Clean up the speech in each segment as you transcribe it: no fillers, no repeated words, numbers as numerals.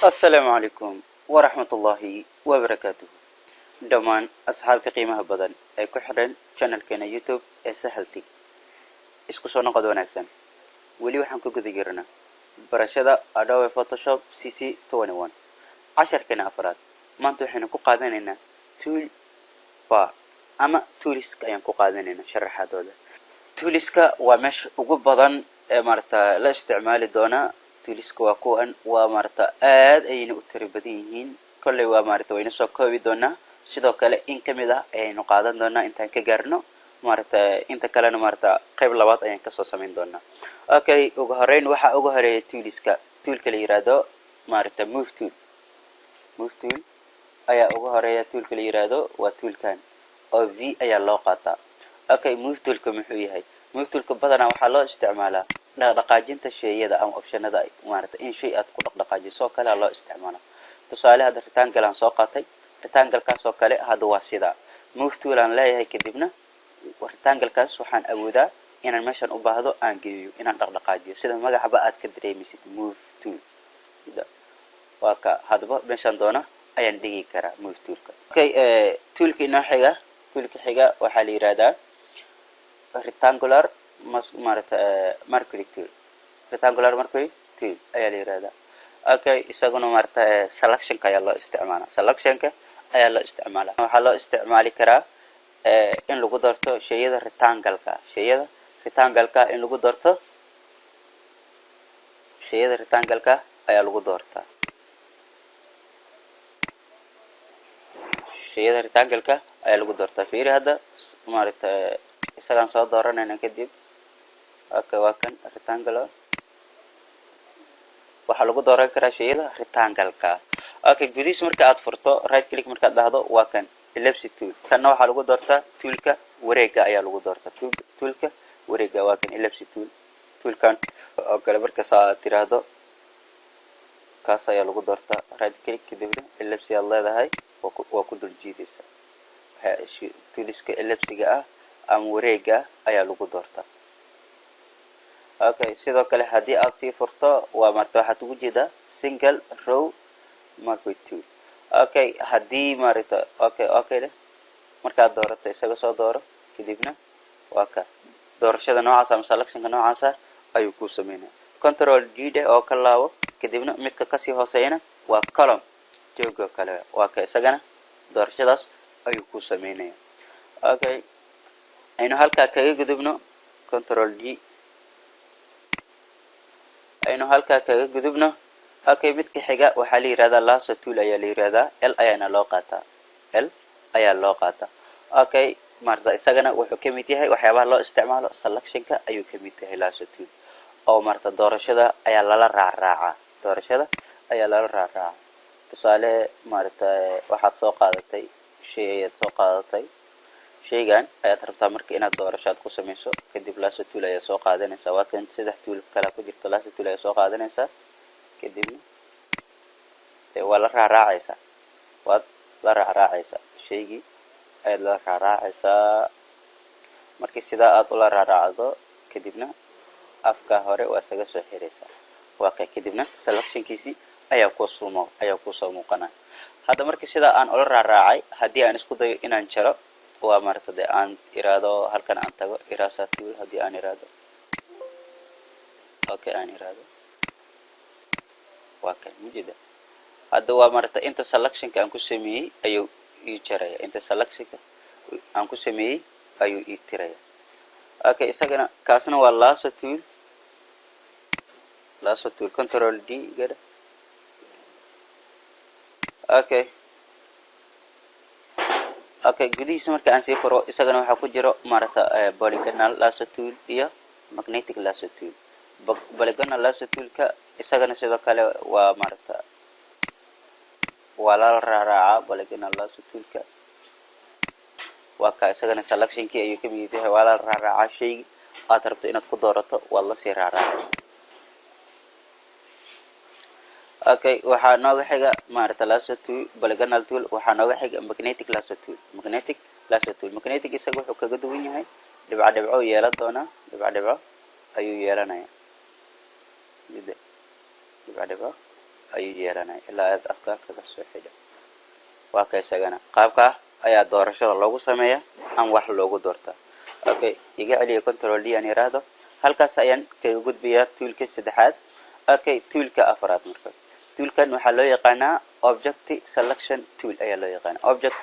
Assalaamu calaykum waraxmatullaahi wabarakaatuhu. Dhammaan asxaabta qiimaha badan ee ku xidhan channelkeena YouTube ee Sahalti, isku soo noqod wanaagsan. Weli waxaan ku guda jirnaa barashada Adobe Photoshop CC, casharkeena afraad. Maanta waxaynu ku qaadanaynaa tool bar ama toolska ayaan ku qaadanaynaa sharaxaadooda. Toolska waa meesha ugu badan ee maarata la isticmaali doonaa. Toolska waa kuwan, waa maarata aad ayayna u tiro badan yihiin. Kolley waa maarata wayna soo koobi doonaa, sidoo kale in kamid ah ayaynu qaadan doonaa intaan ka gaarno maarata, inta kalena maarata qayb labaad ayaan kasoo samayn doonaa. Okay, ugu horeyn waxaa ugu horeeya toolska toolka la yiraahdo maarata move tool. Move tool ayaa ugu horeeya. Toolka la yiraahdo waa toolkan oo V ayaa loo qaataa. Okay, move toolka muxuu yahay? Move toolka badanaa waxaa loo isticmaalaa dhaqdhaqaajinta sheeyada ama optionada, maarata in shay aad ku dhaqdhaqaajiso oo kalea loo isticmaalaa. Tusaale, hadda rectangle aan soo qaatay, rectangle-kaas oo kale hadda waa sidaa. Move tool aan leeyahay, kadibna rectangle-kaas waxaan awoodaa inaan meeshan u baahdo aan geeyo, inaan dhaqdhaqaajiyo. Sida magacaba aad ka dareemaysid, move tool waa ka hadba meeshaan doona ayaan dhigi karaa move toolka. Okay, toolka inoo xiga, toolka xiga waxaa la yihahdaa rectangular maarata marquee tool. Rectangular marquee tool ayaa la yihahdaa. Okay, isaguna maarata selectionka ayaa loo isticmaalaa. Selectionka ayaa loo isticmaalaa. Waxaa loo isticmaali karaa in lagu doorto sheyada rectangle-ka, sheyada rectangle-ka in lagu doorto. Sheyada rectangle-ka ayaa lagu doortaa. Sheyada rectangle-ka ayaa lagu doortaa. Fiiri hadda, maaragta isagaan soo dooranayna kadib. Okay, waa kan rectangle. Waxaa lagu dooran karaa sheyada rectangle-ka. Okay, gudihiis marka aad furto, right click markaad dhahdo, waa kan ellipse tool. Kanna waxaa lagu doortaa toolka wareega ayaa lagu doortaa. Toolka wareega waa kan ellipse tool. Toolkan oo kale markas aad tiraahdo, kaas ayaa lagu doortaa. Right click, kadibna ellipse aad leedahay, waa ku dul jiidaysaa. Toolska ellipsiga ah ama wareega ayaa lagu doortaa. Okay, sidoo kale haddii aad sii furto, waa marta waxaad ugu jeedaa single row marquee tool. Okay, haddii maaragta, okay leh, markaad doorato, isaga soo dooro, kadibna waa ka doorashada noocaas ama selectionka noocaasa ayuu kuu sameynaya. Control D dheh oo ka laabo, kadibna midka kasii hooseeyana waa column joogo kale, waa ka isagana doorashadaas ayuu kuu sameynaya. Okay, aynu halkaa kaga gudubno. Control D, aynu halkaa kaga gudubno. Okay, midka xiga waxaa la yihahdaa lasso tool ayaa la yihahdaa. L ayaana loo qaataa, L ayaa loo qaataa. Okay, maarata isagana wuxuu kamid yahay waxyaabaha loo isticmaalo selectionka ayuu kamid yahay lasso tool, oo maarata doorashada ayaa lala raacraacaa. Doorashada ayaa lala raacraacaa. Tusaale, maarata waxaad soo qaadatay shay ayaad soo qaadatay. Shaygan ayaad rabtaa marka inaad doorasho aad ku samayso. Kadib lasso tool ayaad soo qaadanaysaa. Waa kan, saddex tool kala ku jirto. Lasso tool ayaad soo qaadanaysaa, kadibna waa la raaraacaysaa. Waad la raacraacaysaa, shaygii ayaad la raaraacaysaa. Markii sidaa aad ula raaraacdo, kadibna afka hore waa isaga soo xiraysaa. Waa kay, kadibna selectionkiisii ayaa kusoo muuqanaya. Hadda markii sidaa aan ula raaraacay, haddii aan isku dayo inaan jaro, waa maarata de aan iraado halkan aan tago eraser tool, haddii aan iraado, okay, aan iraado, waa kan mujeda. Hadda waa maarata inta selectionka aan ku sameeyey ayuu ii jaraya. Inta selectionka aan ku sameeyey ayuu ii tiraya. Okay, isagana kaasna waa lasso tool. Lasso tool, Control D gada. Okay, gudihiisa marka aan sii furo, isagana waxaa ku jiro maarata polygonal lasso tool iyo magnetic lasso tool. Polygonal lasso toolka isagana sidoo kale waa maarata waa lala raaraacaa. Polygonal lasso toolka waa ka, isagana selectionkii ayuu kamid yahay. Waa lala raaraacaa. Shaygi aad rabto inaad ku doorato waad lasii raaraacaysa. Okay, waxaa nooga xiga maarata lasso tool, polygonal tool. Waxaa nooga xiga magnetic lasso tool. Magnetic lasso tool, magnetic isaga wuxuu kaga duwan yahay dhibco dhibco yeelan doonaa. Dhibco dhibco ayuu yeelanaya. Dhibco dhibco Ayuu yeelanaya ilaa aad afka kaga soo xidho. Waa ka isagana qaabka ayaa doorashada loogu sameeya ama wax loogu doortaa. Okay, iga celiya, Control D aan yiraahdo. Halkaas ayaan kaga gudbayaa toolka saddexaad. Okay, toolka afraad. Marka toolkan waxaa loo yaqaanaa Object Selection Tool ayaa loo yaqaanaa. Object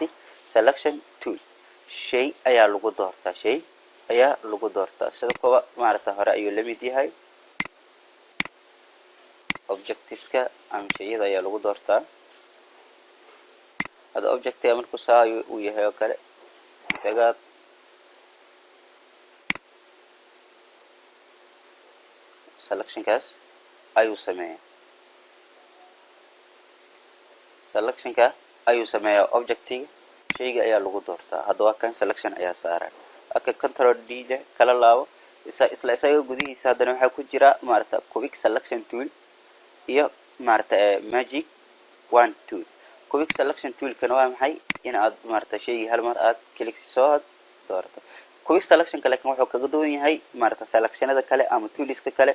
Selection Tool, shay ayaa lagu doortaa, shay ayaa lagu doortaa. Sida kuwa maaragta hore ayuu la mid yahay, objectiska ama shayada ayaa lagu doortaa. Hadda objectiga markuu saa uu yahay oo kale, isaga selectionkaas ayuu sameeyaa, selectionka ayuu sameeyaa. Objectiga, shayga ayaa lagu doortaa. Hadda waa kan, selection ayaa saaran. Okay, Control D leh, kala laabo. Isla isaga gudihiisa haddana waxaa ku jira maaragta Quick Selection Tool iyo maaragta Magic Wand Tool. Quick Selection Toolkana waa maxay? In aad maaragta shaygii hal mar aad click soo aad doorato. Quick selectionka laakiin wuxuu kaga duwan yahay maaragta selectionada kale ama tooliska kale,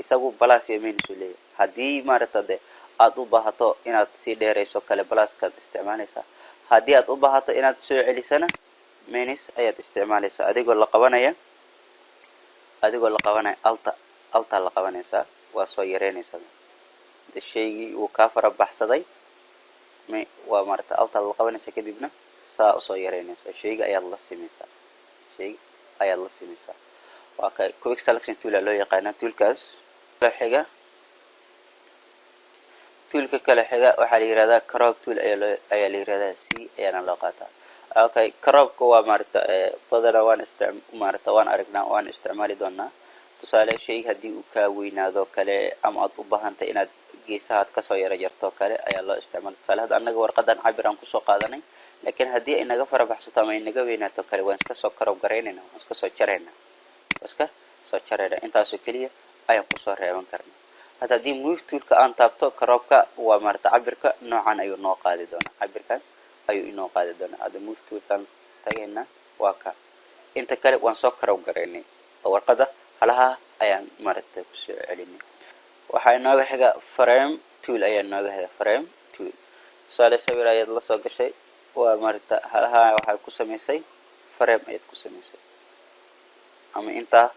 isagu plus iyo minus uu leeyahay. Haddii maaragta de aad u baahato inaad sii dheerayso kale, pluskaad isticmaalaysaa. Haddii aad u baahato inaad soo celisana, minus ayaad isticmaalaysaa, adigoo la qabanaya Alta. Alta la qabanaysaa, waa soo yareynaysaa. De shaygii uu kaa fara baxsaday waa maarata Alta la qabanaysaa, kadibna saa usoo yareynaysaa, shayga ayaad la simaysaa, shayga ayaad la simaysaa. Waa ka Quick Selection Tool aa loo yaqaanaa toolkaas. Xiga, toolka kale xiga waxaa la yihahdaa Crop Tool ayaa la yihahdaa, C ayaana loo qaataa. Okay, cropka waa maarata badana waan istic maarata waan aragnaa, waan isticmaali doonaa. Tusaale, shay haddii uu kaa weynaado kale ama aad u baahantay inaad geesaha ad kasoo yaro jarto kale ayaa loo isticmaala. Tusaale, hadda annaga warqadan cabir aan kusoo qaadanay, laakiin haddii ay naga farabaxsato ama ay naga weynaato kale, waan iska soo crop garaynayna, waan iska soo jarayna, waan iska soo jarayna. Intaasoo keliya ayaan kusoo reeban karna. Hadda haddii Move Toolka aan taabto, cropka waa maarata cabirka noocan ayuu noo qaadi doonaa, cabirkan ayuu inoo qaadi doonaa. Hadda Move Toolkaan tagayna, waa ka inta kale waan soo crop garaynay oo warqada halaha ayaan maaragtay kusoo celinay. Waxaa inooga xiga Frame Tool ayaa inooga xiga. Frame Tool, tusaale, sawir ayaad la soo gashay, waa maaragta halaha waxaad ku samaysay frame ayaad ku samaysay, ama intaa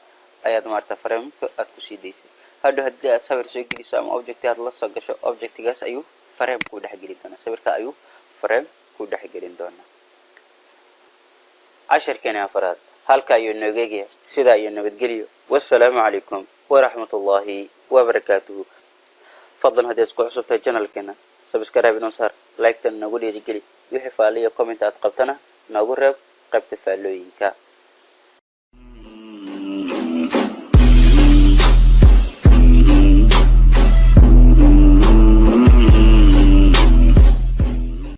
ayaad maarata frameka aad kusii daysay. Hadhow haddii aad sawir soo geliso ama object aad la soo gasho, objectigaas ayuu frame ku dhex gelin doonaa, sawirka ayuu frame ku dhex gelin doonaa. Cashirkeeni afaraad halka ayuu nooga egaya. Sidaa iyo nabadgelyo. Wassalaamu calaykum waraxmat ullaahi wabarakaatuhu. Fadlan, haddii aad ku cusubtahay channelkeena, subscribe inoo saar, like-tan noogu dhiirigeli. Wixii faaliyo comment aad qabtana noogu reeb qaybta faallooyinka.